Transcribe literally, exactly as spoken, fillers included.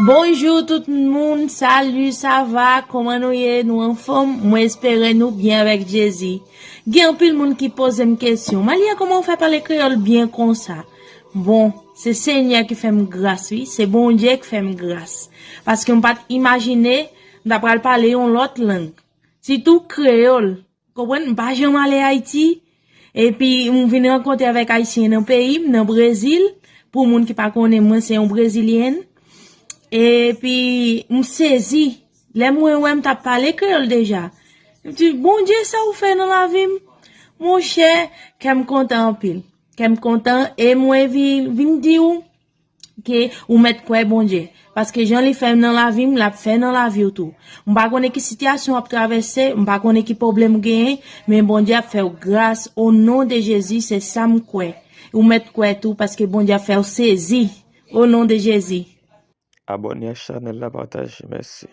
Bonjou tout moun, salut, sa va? Kòman nou ye? Nou anfòm? Mwen espere nou byen avèk Jezi. Gen anpil moun ki poze m kesyon, Malia, kòman w fè pale kreyòl byen konsa? Bon, se Senyè ki fè m gras, wi, se Bondye ki fè m gras. Paske m pa t imajine m ta pral pale yon lòt lang, sitou kreyòl. Konprann? M pa janm ale Ayiti. Epi, m vin rankontre avèk Ayisyen nan peyi m, nan Brezil. Pou moun ki pa konnen, mwen se yon Brezilyèn. Epi, m sezi. Lè mwen wè m t ap pale kreyòl deja. M di, Bondye, sa ou fè nan lavi m? Monchè, kè m kontan anpil. Kè m kontan e mwen vin, vin di w ke ou mèt kwè Bondye. Paske jan li fè nan lavi m, l ap fè nan lavi w tou. M pa konnen ki sitiyasyon w ap travèse, m pa konnen ki pwoblèm w genyen, men Bondye ap fè w gras. O non de Jezi, se sa m kwè. Ou mèt kwè tou, paske Bondye ap fè w sezi. O non de Jezi. Abòne ak chanèl la, pataje. Mèsi.